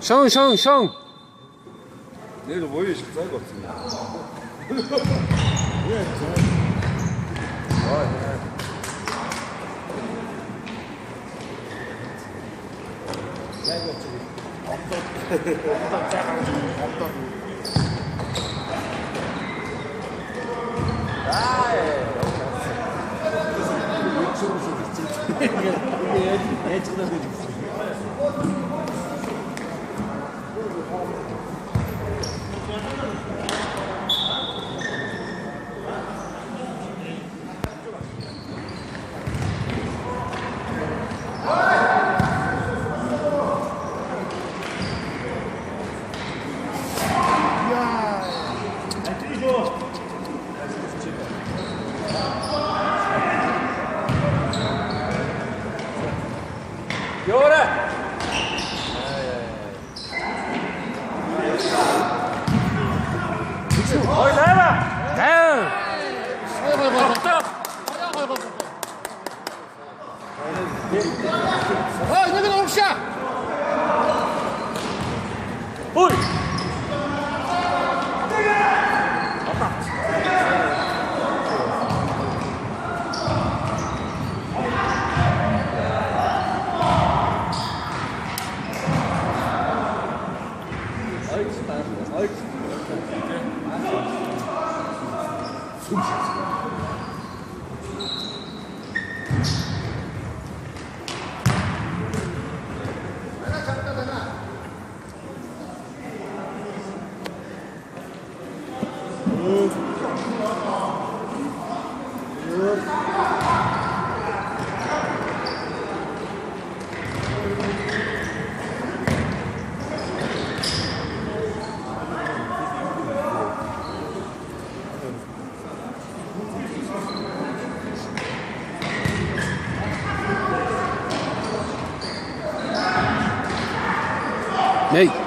Шон шон шон. Нэр буян шиг зайг болсон юм. Зайг болсон. Ондоо зайг ондоо. Аа. Яаж яаж гэж. Nee.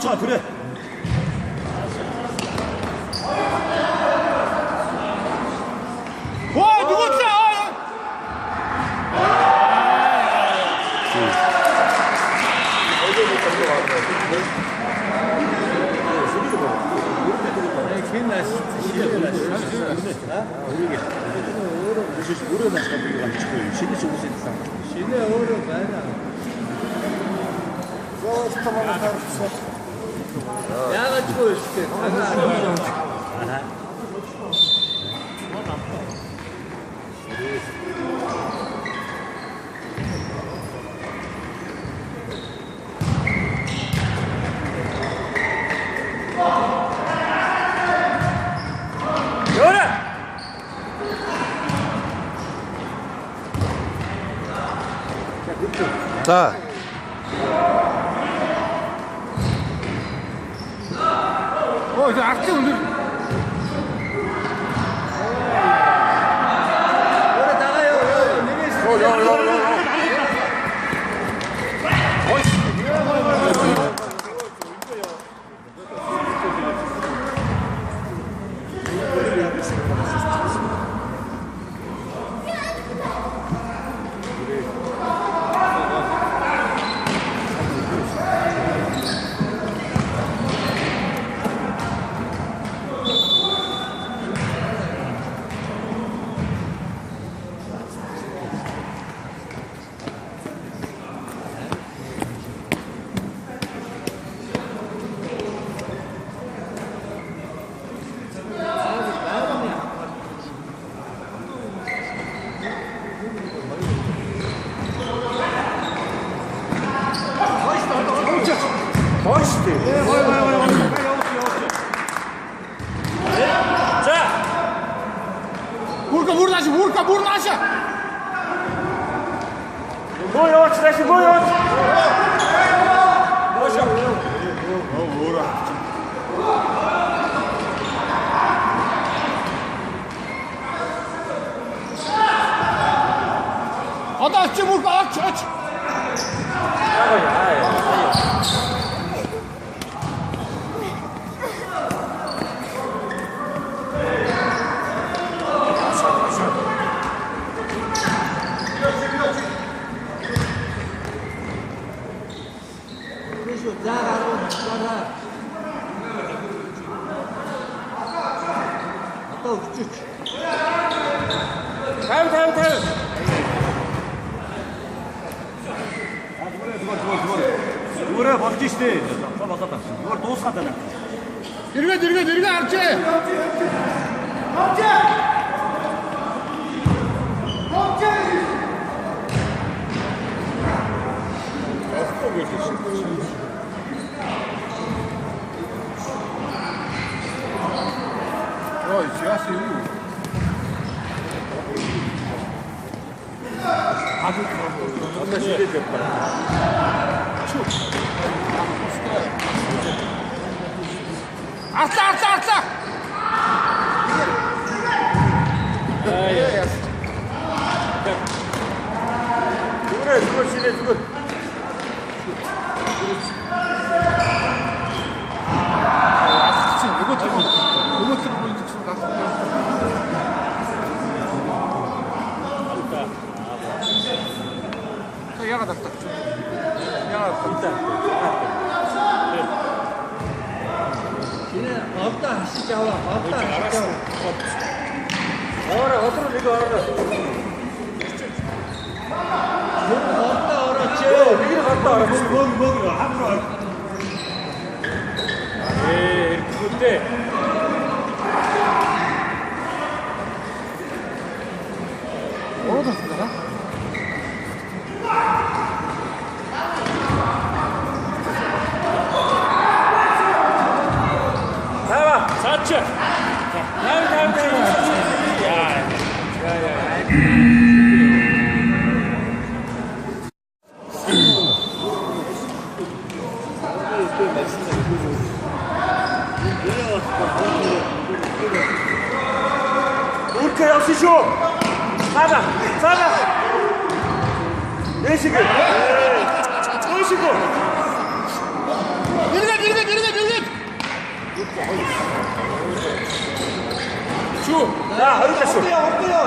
차 그래. 와 누구 차? Яагаад ч үгүй шүү дээ. Яваа. За. Ой, арчин өндөр. Өөрөө дагаа ёо ёо нэгээс. Йоо ёо ёо. Одоо чи бүр ач ач. За гаргуу. Одоо өгчөөч. 50 50 50. Зүгээр болж штэ. Болоод авчих. Зүгээр дуусгаад байна. Эргээд эргээд эргээ харжээ. Ой, яасан юм? Одоо шидээд явах. Артлаа артлаа артлаа. Зүгээр зүгээр шидээ зүгээр. Нөгөө талын нөгөө талын буйн згсэн галт. За яагаад алдах вэ? Яагаад алдах? Шинэ овдоо хашиж аваа, овдоо хашиж аваа. Ороо өдөр нэг ороо. Овдоо орооч. Нэг нь хатаа ороо. Бөг бөг хам руу. Ээ, эргэхүүтэй. Уруу тавьсан даа. Тава, цаач. 50 50 50. Яа. Яа яа. Үркэ явсан шүү. Цаана, цаана. Дэшиг. Дэшиг. Эргээд эргээд эргээд эргээд. Шүү. За, хоёулаа шүү.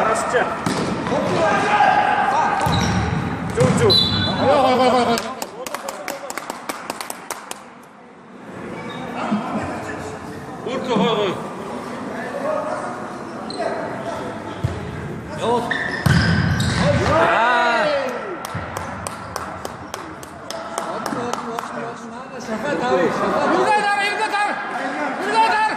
Араас чи. Зүг зүг. Гой гой гой гой. Үркэ гой гой. Явуул. Шахаа тавь, шахаа. Эргээд хар эргээд хар. Эргээд хар.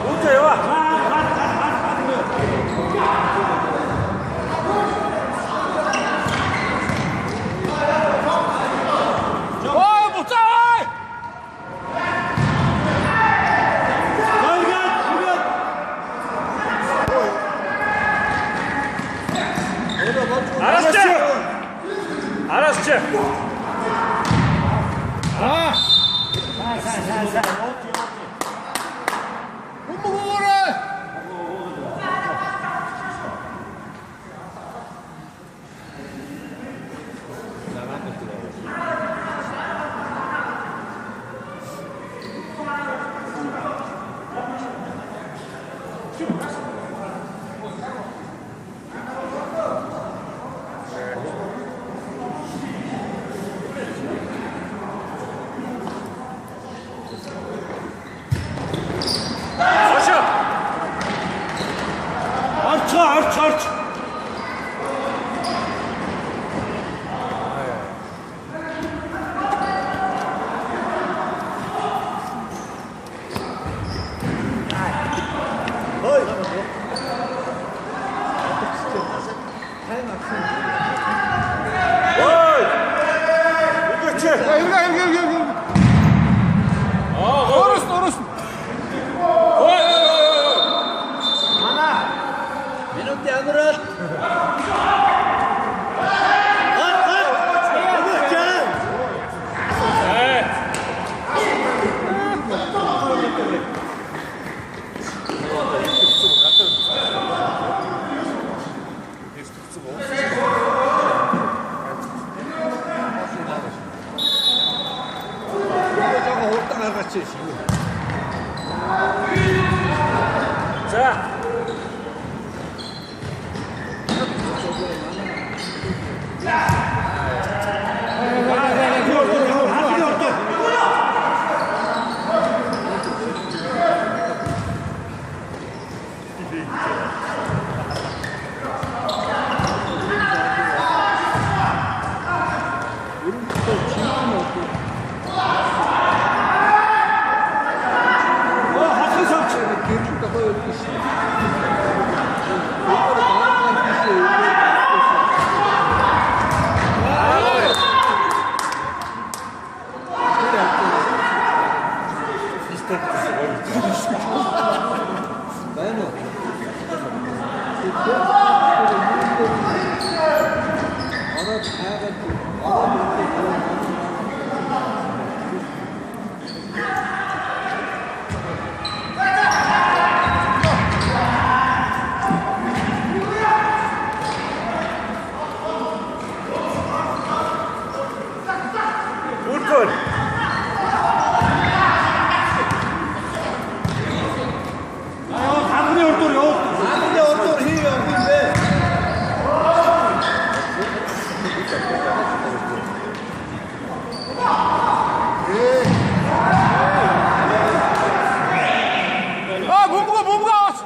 Үркэ яваа. Авчаа. Аа. Сайн сайн. Хүмүүрээ. Орч. Хой. Ой. Үгүй. Эргээ. Аа, Орос. Ой. Манай. Минутын амралт. Гар. Өгөөч. Ээ. Жоо хурдан гаргач. За. Хатхан савч. Үргөр. Ханганы урдуур явуул. Ханганы урдуур хий явах юм бэ? Аа, бөмбөгөө аваач.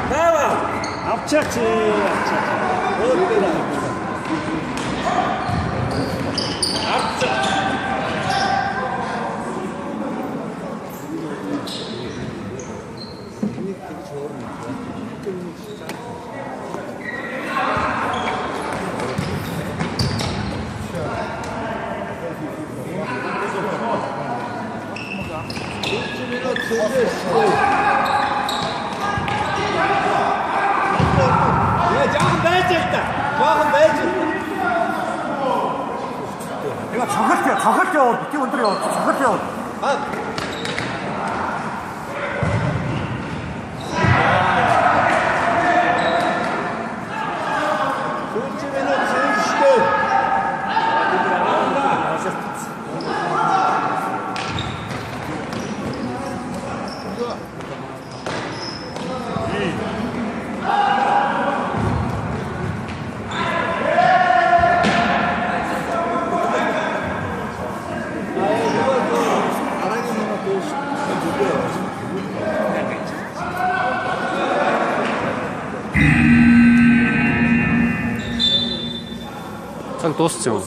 Наава. Авчаач. Авчаа. Яа, жоохон байж л та. Жоохон байж л. Яа, цохолт явуул. Бити өндөр явуул. Цохолт явуул. Аа. Сүүлчийн минут сүүлчтэй. Цаг дууссан юм.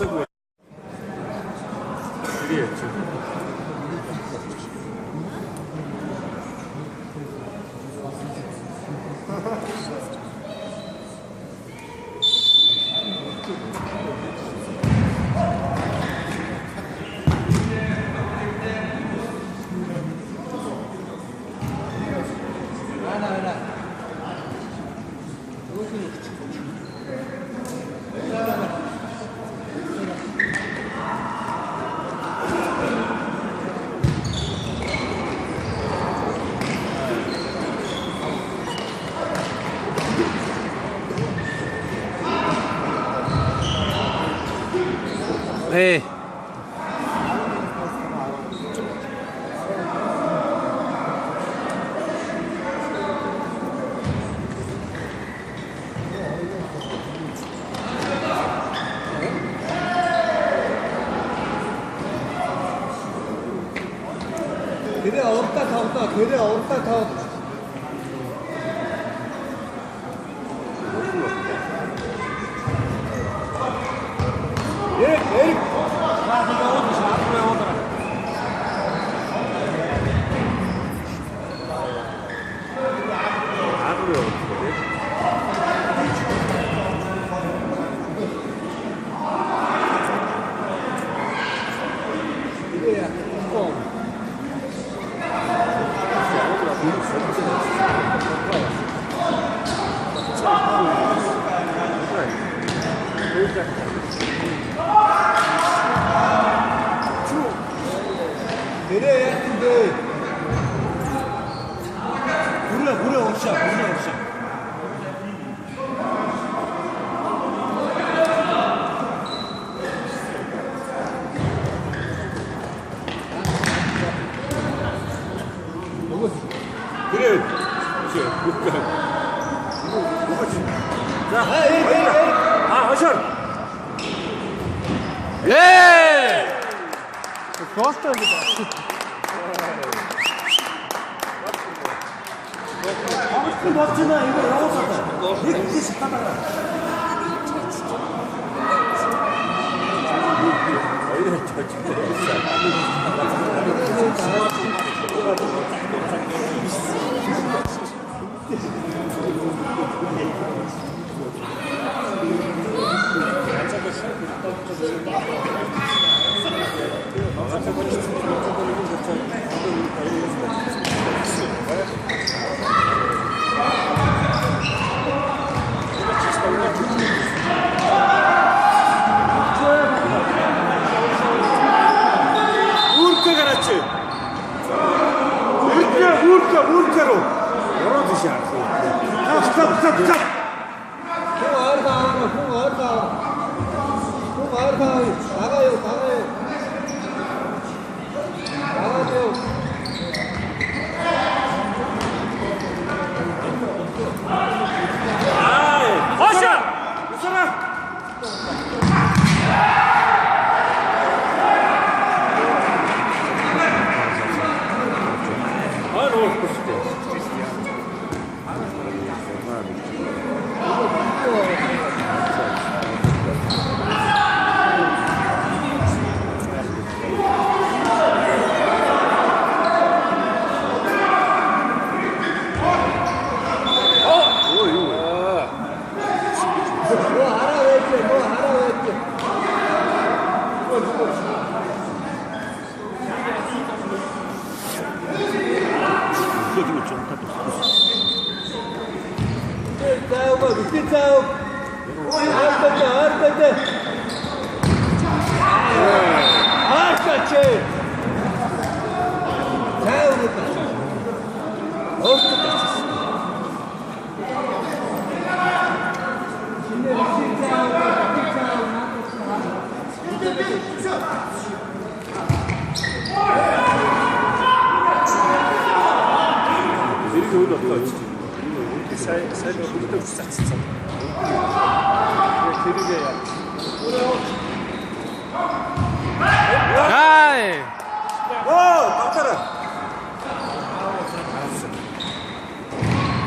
Hey. 그래 없다 타왔다. 그래 없다 타왔다.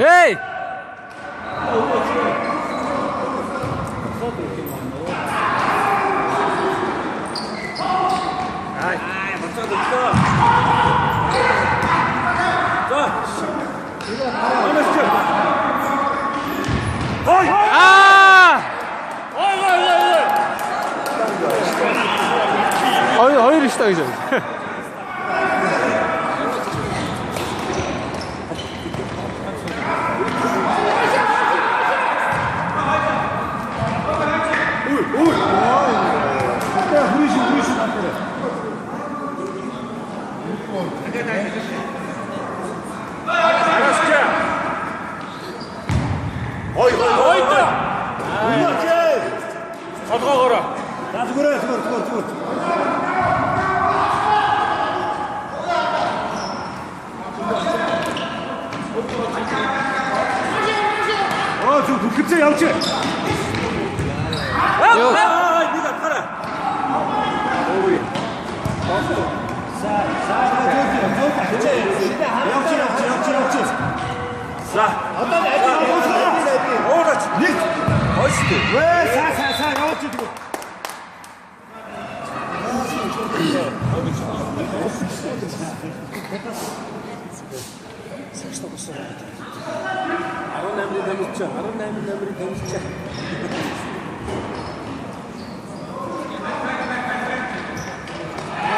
Hey! 아! Хоёр их таа гэж. Яа зүг түлхэцээ явж. Аа, нэг атгаарай. Ой. За, за зөв зөв. Явж явж явж явж. За. Одоо аль Уурач. Нэг. Хойштой. Вэ, са са са явж идэг.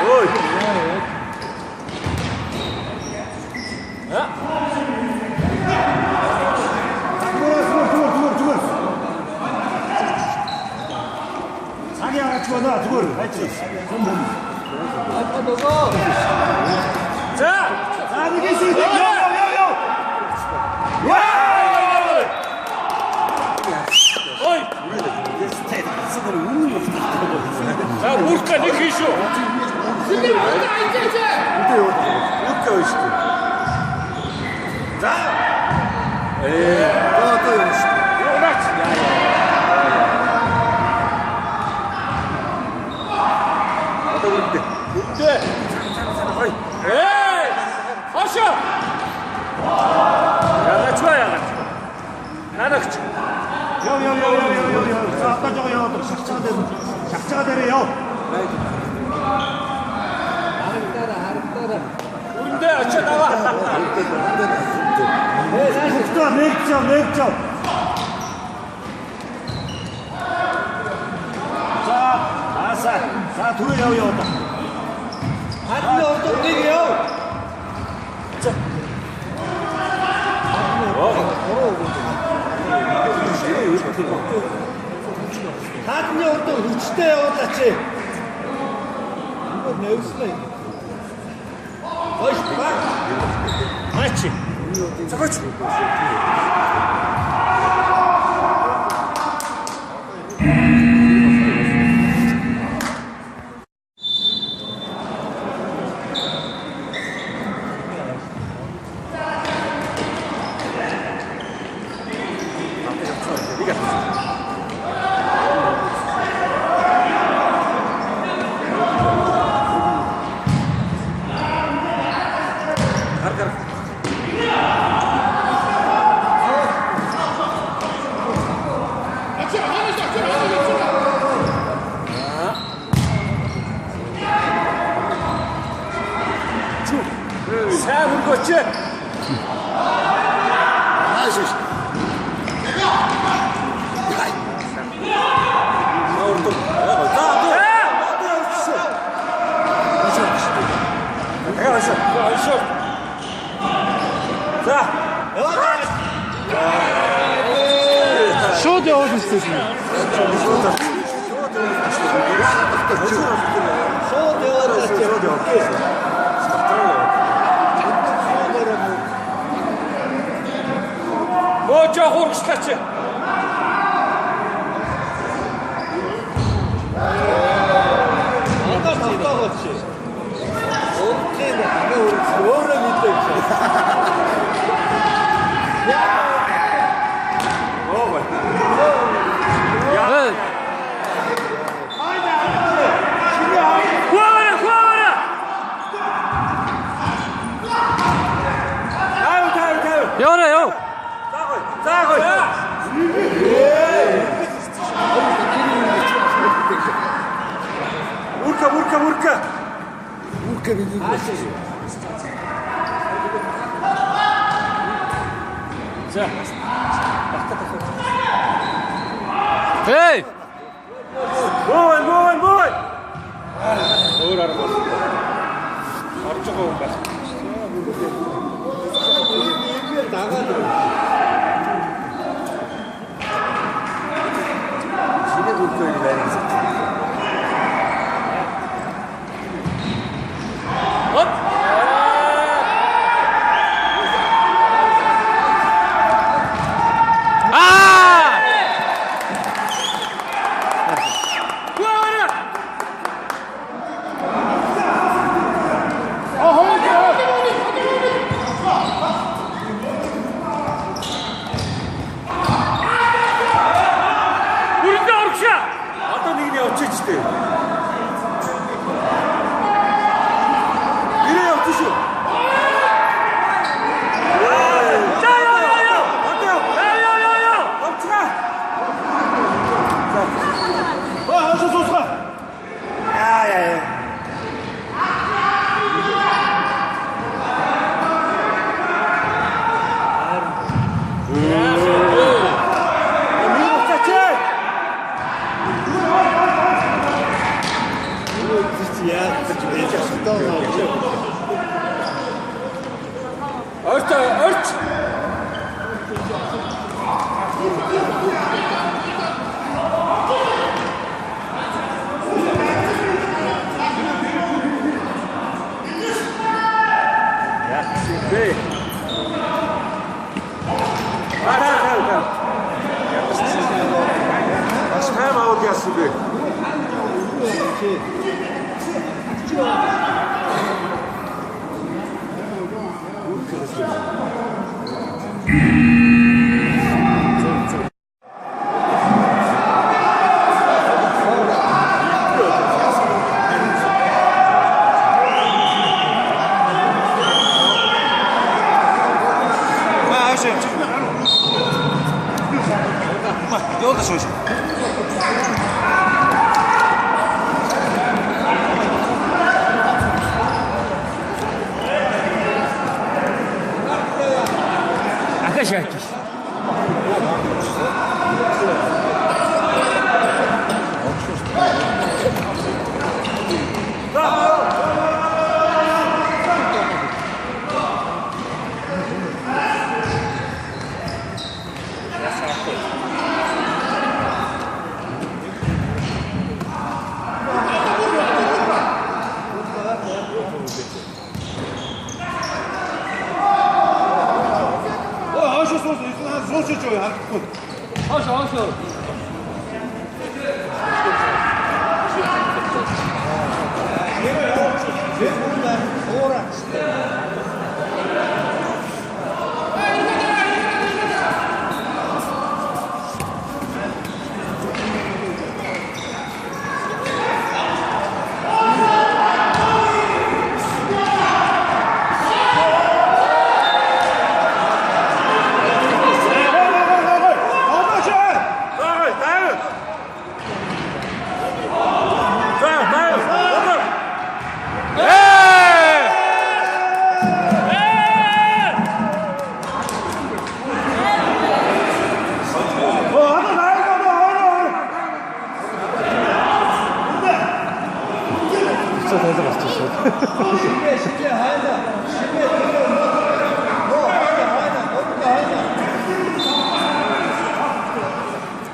Ой. Зүгээр зүгээр зүгээр зүгээр. Цаг яагаад байна зүгээр. Хайч. Хүм хүм. За. За нэг хэсэг яв яв яв яв. Ой. За, бүрка нэг хий шүү. Бүрка байна шүү дээ. За. За одоо юм шүү дээ. Уурач. Одоо бүрдээ. Үндэ. Эй! Хошоо. Ягач ба ягач. Нанагч. Яв яв яв яв яв яв. За одоо жоо яваад шахаж байгаа дээр. Шахаж байгаа дээр яв. Харагдаараа харагдаараа. Үндэ очиод аваа. Хөхтөө нэг жав нэг жав. За аса. За түрүү яв яв одоо. Хадны урд нэг яв. Хадны урд хүчтэй явуулаач. Нөгөө нөөцлөө. Хойш баг. Хаач. Зогооч. Гар гар. Сайн хөргөөч. Нааш шүү. За одоо. Одоо явчихсан. Нааш шүү. Дахиад хойшоо. Хойшоо. За. Шууд явуулсан шүү дээ. Шууд явуулаач. Шууд явуулсан. Мөөжөө хургчлаач. Одоо тавтаагаач. Урдын ахын үргэлж өөрөө мэдээ гэж. Эй, Хуавара, хуавара. Тайв тайв тайв. яваарай яв. За гой. Үрка үрка үрка. Бүрка миний. За. Эй! Боо боо боо. Өөр арга бол. Орж байгаа юм байна. Иймээр дагаад. Шинэ бүрка байна гэсэн. Оп. Аа! Хуавара. Орч орч. Бэ. Бас time out яасан бэ?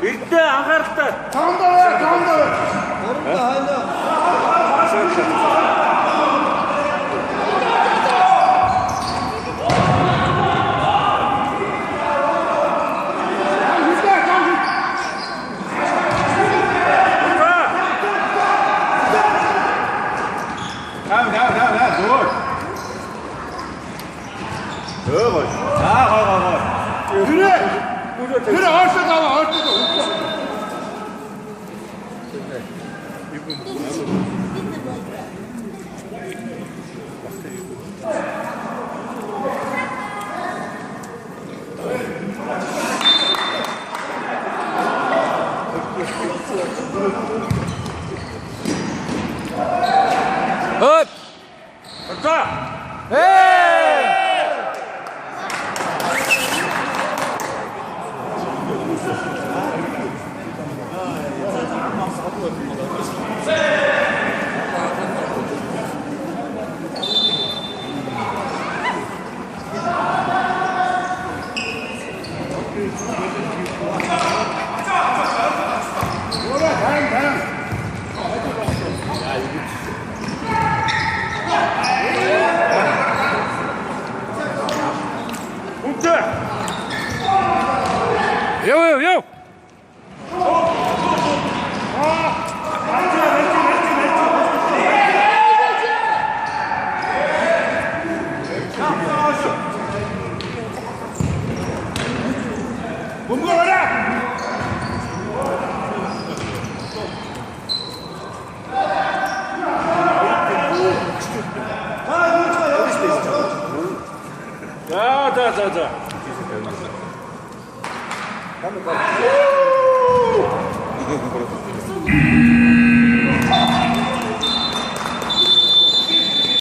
Эрдээ анхааралтай. Хөп. За. Эй! Үнтэй. Яв яв яв. За за за за.